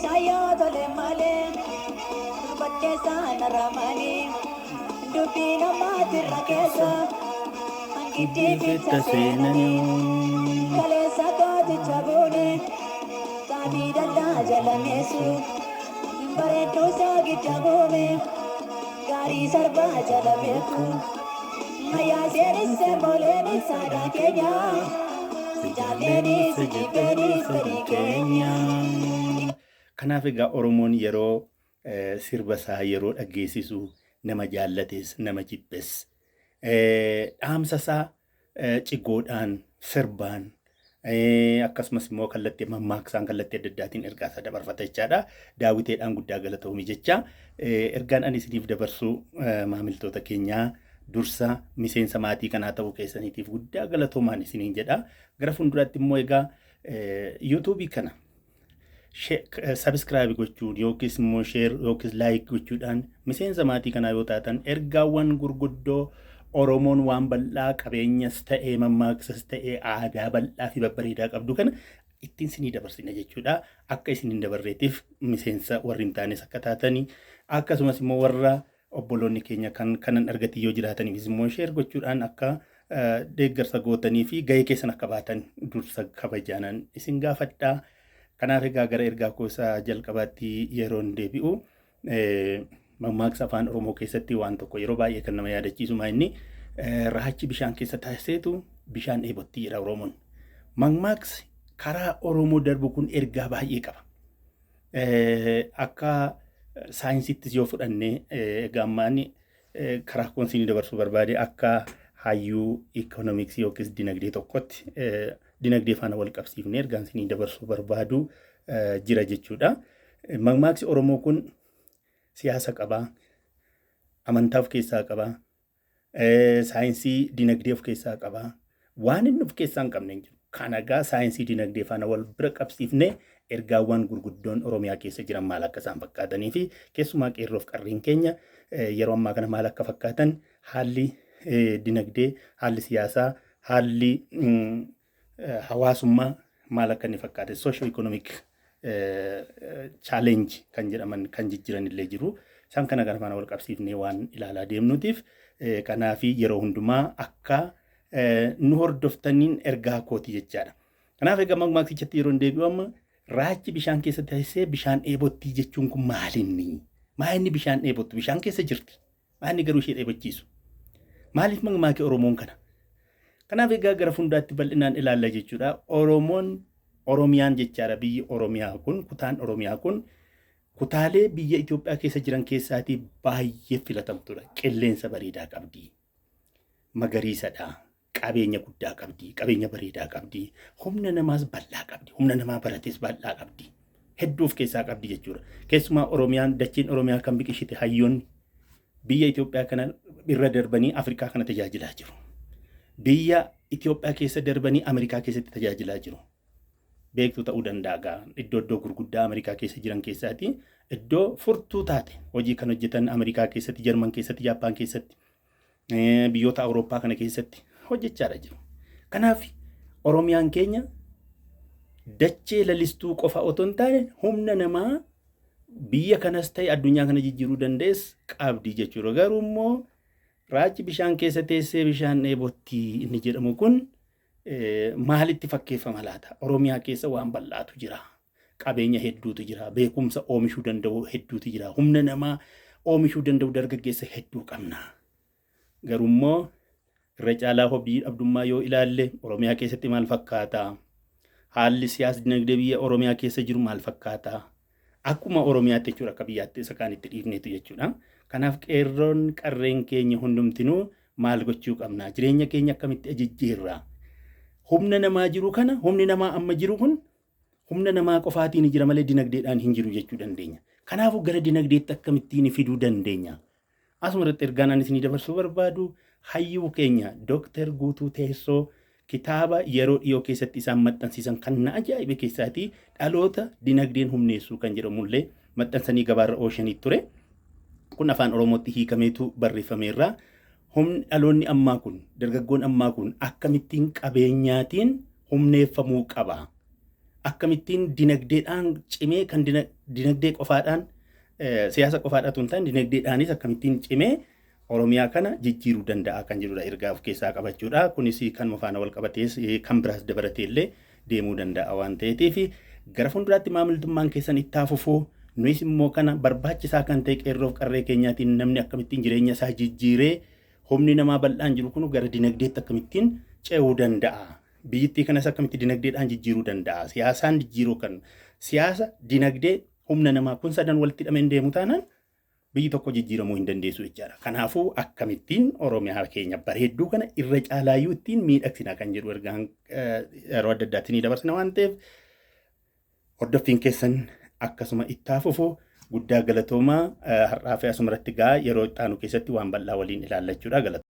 Isaa yoo tole malee dubarteessaa narra malee dubbii namaatirra keessa hangiddii fitta seenanii kaleessa kooticha buune xaafii dallaa jalameessu bareedduu saagidda buume gaarii sarbaa jala beeku mayyaaseenis seemoleenis aadaa keenya si jaalleenis si jibbeenis fedhii keenya. Kanaaf egaa Oromoon yeroo sirba isaa yeroo dhageessisu nama jaallates nama jibbes dhaamsa isaa cigoodhaan sirbaan akkasumas immoo kallattii mammaaksaan kallattii adda addaatiin ergaa isaa dabarfata jechaadha. Daawwiteedhaan guddaa galatoomi jecha ergaan ani isiniif dabarsu maamiltoota keenyaa dursa miseensa maatii kanaa ta'uu keessaniitiif guddaa galatoomaan isiniin jedha. Gara fuulduraatti immoo egaa yuutuubii kana subscribe gochuun yookiis immoo share yookiis like gochuudhaan miseensa maatii kanaa yoo taatan ergaawwan gurguddoo Oromoon waan bal'aa qabeenyas ta'ee mammaaksas ta'ee aadaa bal'aa fi babbareedaa qabdu kana ittiin isinii dabarsina jechuudha. Akka isin hin dabarreetiif miseensa warri hin taanes akka taatanii akkasumas immoo warra obboloonni keenya kan kanan argatan yoo jiraataniifis immoo share gochuudhaan akka deeggarsa gootanii fi gahee keessan akka baatan dursa kabajaanan isin gaafadhaa. Kanaaf egaa gara ergaa koo isaa jalqabaatti yeroon deebi'u mammaaksa afaan Oromoo keessatti waan tokko yeroo baay'ee kan nama yaadachiisu maa inni raachi bishaan keessa taasiseetu bishaan dheebotti jedha Oromoon. Mammaaksi karaa Oromoo darbu kun ergaa baay'ee qaba. Akka saayinsiittis yoo fudhanne egaa ammaa inni karaa koon isinii dabarsuu barbaade akka hayyuu ikoonomiksii yookiis dinagdee tokkotti dinagdee faana wal qabsiifnee ergaan isinii dabarsuu barbaadu jira jechuudha. Mammaaksi Oromoo kun siyaasa qabaa, amantaa of keessaa qabaa, saayinsii dinagdee of keessaa qabaa. Waan inni of keessaa hin qabne hin jiru. Kana egaa saayinsii dinagdee faana wal bira qabsiifnee ergaawwan gurguddoon Oromiyaa keessa jiran maal akka isaan fakkaatanii fi keessumaa qeerroof qarreen keenya yeroo ammaa kana maal akka fakkaatan haalli dinagdee, haalli siyaasaa, haalli hawaasummaa maal akka inni fakkaate socio economic challenge kan jedhaman kan jijjiran illee jiru. Isaan kana kana faana wal qabsiifnee waan ilaalaa deemnutiif kanaaf yeroo hundumaa akka nu hordoftaniin ergaa kooti jechaadha. Kanaaf egaa mammaaksichatti yeroo deebi'u amma raachi bishaan keessa teessee bishaan dheebottii jechuun kun maalinni? Maalinni bishaan dheebottu? Bishaan keessa jirti. Maalinni garuu ishee dheebochiisu? Maaliif mammaakee Oromoon kana? Kanaaf egaa gara fuuldaatti bal'inaan ilaalla jechuudha. Oromoon Oromiyaan jechaadha biyyi Oromiyaa kun kutaan Oromiyaa kun kutaalee biyya Itoophiyaa keessa jiran keessaatii baay'ee filatamtuudha. Qilleensa bareedaa qabdi. Magariisadha. Qabeenya guddaa qabdi. Qabeenya bareedaa qabdi. Humna namaas bal'aa qabdi. Humna namaa barates bal'aa qabdi. Hedduu of keessaa qabdi jechuudha. Keessumaa Oromiyaan dacheen Oromiyaa kan biqilchite hayyoonni biyya Itoophiyaa kana irra darbanii Afrikaa kana tajaajilaa jiru. Biyya Itoophiyaa keessa darbanii Ameerikaa keessatti tajaajilaa jiru. Beektu ta'uu danda'a gaa iddoo iddoo gurguddaa Ameerikaa keessa jiran keessaati iddoo furtuu taate hojii kan hojjetan Ameerikaa keessatti, Jarman keessatti, Jaappaan keessatti, biyyoota Awurooppaa kana keessatti hojjechaadha jiru. Kanaaf Oromiyaan keenya dachee lalistuu qofa otoo hin taane humna namaa biyya kanas ta'e addunyaa kana jijjiiruu dandees qabdi jechuudha. Garuu immoo raachi bishaan keessa teessee bishaan dheebotti inni jedhamu kun maalitti fakkeeffama laata? Oromiyaa keessa waan bal'aatu jira. Qabeenya hedduutu jira. Beekumsa oomishuu danda'u hedduutu jira. Humna namaa oomishuu danda'u dargaggeessa hedduu qabna. Garuu immoo irra caalaa hojii dhabdummaa yoo ilaalle Oromiyaa keessatti maal fakkaata? Haalli siyaas dinagdee biyya Oromiyaa keessa jiru maal fakkaata? Akkuma Oromiyaatti jechuudha akka biyyaatti isa kaan itti dhiifneetu jechuudha. Kanaaf qeerroon qarreen keenya hundumtinuu maal gochuu qabna? Jireenya keenya akkamitti jijjiirra? Humna namaa jiru kana humni namaa amma jiru kun humna namaa qofaatiin jira malee dinagdeedhaan hin jiru jechuu dandeenya. Kanaafuu gara dinagdeetti akkamittiin fiduu dandeenya? Asuma irratti ergaan ani isinii dabarsuu barbaadu hayyuu keenya Dooktar Guutuu Teessoo kitaaba yeroo dhiyoo keessatti isaan maxxansiisan kan na ajaa'ibe keessaatii dhaloota dinagdeen humneessuu kan jedhamullee maxxansanii gabaarra oolchanii ture. Kun afaan Oromootti hiikameetu barreeffameerra. Humni dhaloonni ammaa kun dargaggoon ammaa kun akkamittiin qabeenyaatiin humneeffamuu qaba. Akkamittiin dinagdeedhaan cimee kan dinagdee qofaadhaan, siyaasa qofaadhaan otoo hin taane dinagdeedhaanis akkamittiin cimee Oromiyaa kana jijjiiruu danda'a kan jedhudha ergaa of keessaa qabachuudha. Kunis kanuma faana wal qabatees kan biraas dabalatee illee deemuu danda'a waan ta'eetiif gara fuulduraatti maamiltummaan keessan itti haa fufuu. Nuyis immoo kana barbaachisaa kan ta'e qeerroof qarree keenyaatiin namni akkamittiin jireenya isaa jijjiiree, humni namaa bal'aan jiru kun gara dinagdeetti akkamittiin ce'uu danda'a? Biyyittii kanas akkamitti dinagdeedhaan jijjiiruu danda'a? Siyaasaan jijjiiruu kan siyaasa, dinagdee, humna namaa kun sadan walitti hidhameen deemu taanaan biyyi tokko jijjiiramuu hin dandeessu jechaadha. Kanaafuu akkamittiin Oromiyaa keenya bareedduu kana irra caalaayyuu ittiin miidhagsina kan jedhu ergaan yeroo adda addaatti ni dabarsina waan ta'eef hordoffiin keessan akkasuma itti haa fufu. Guddaa galatoomaa. Har'aa fi asumarratti gaa yeroo itti aanu keessatti waan bal'aa waliin ilaallachuudha. Galatooma.